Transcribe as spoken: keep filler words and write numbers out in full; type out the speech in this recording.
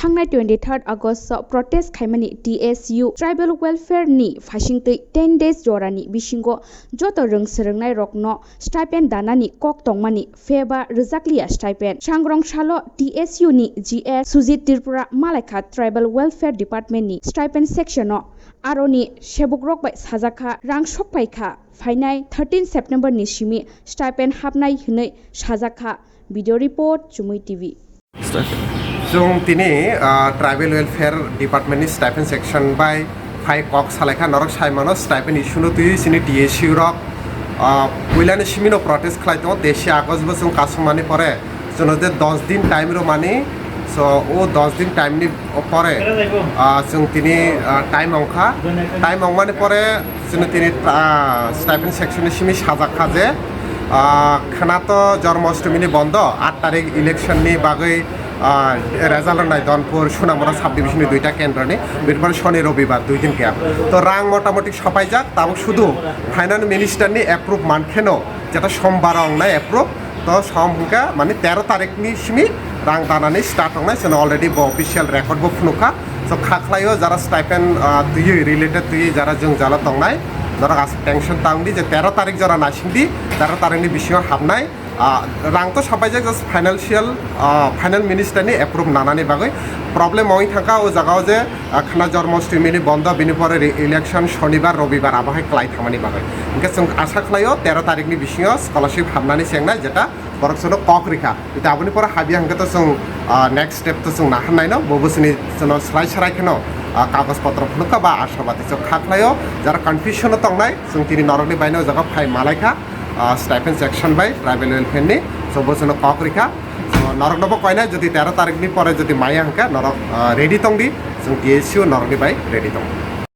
Thangnai twenty third August o protest khaimani T S U tribal welfare ni phaisingtwi ten days jorani bisingo joto rwng swrwngnai rokno stipend danani kok tongmani pheba rwjakliya stipend. Sangrong salo T S U ni G S Sujit Tripura malaikha tribal welfare department ni stipend section o aroni sebukrok bai sajakha rang sokpaikha phainai thirteen September ni simi stipend hapnai hwnwi sajakha. Video report, Chumui T V. Chwng tini, ah, Tribal Welfare Department ni stipend section bai phai kok salaikha, norok sai mano stipend issue no twiwi chini T S U rok, ah, puilani simi no protest khlai tongo, teisi August bo chwng kasumani pore chwngno je dos din time rwmani, so o dos din time ni pore, ah, chwng tini, ah, time ongkha, time ongmani pore chwngno tini, ah, stipend section ni simi sajak kha je, ah, khwnato Jormostomini bondo, aat tarik election ni bagwi, ah, result rwnai Donpur, Sunamura subdivision ni duita kendro ni, birbar Soni Robibar dui din gap. To rang motamoti sopaijak, tabuk sudu finance minister ni approve mankheno, jeta Sombar ongnai approve, to som hwnkha mani tero tarik ni simi rang danani start ongnai, seno already bo official record bo phunukha. So kha khlaio jara stipend, ah, twiwi related twiwi jara jwngjalo tongnai, norok aswk tension ta wngdi je tero tarik jora naisingdi, tero tarik ni bisingo hapnai. Ah, rang to sapaijak just financial, ah, finance minister ni approve nanani bagwi. Problem wngwi thangkha o jaga o je, ah, khwna Jormostomini bondo, bini pore re-, election Sonibar, Robibar abo hai klai thangmani bagwi. Hwnkhe chwng asa khlaio tero tarik ni bisingo scholarship hapnani chengnai, jeta borok chwngno kok rikha. Jeta aboni pore habya hwnkhe to chwng, ah, next step to chwng naharnaino, bo bwswni chwngno swlai swrai kheno, ah, kagoj potro phunukha ba ashabadi. Chwng kha khlaio jara confusion o tongnai, chwng tini norokni baino o jaga phai malaikha, ah, stipend section bai tribal welfare ni, so bo chwngno kok rikha. So norokno bo koinai, jodi tero tarik ni pore jodi maya hwnkhe norok, ah, ready tongdi, chwng T S U norokni bai ready tongo.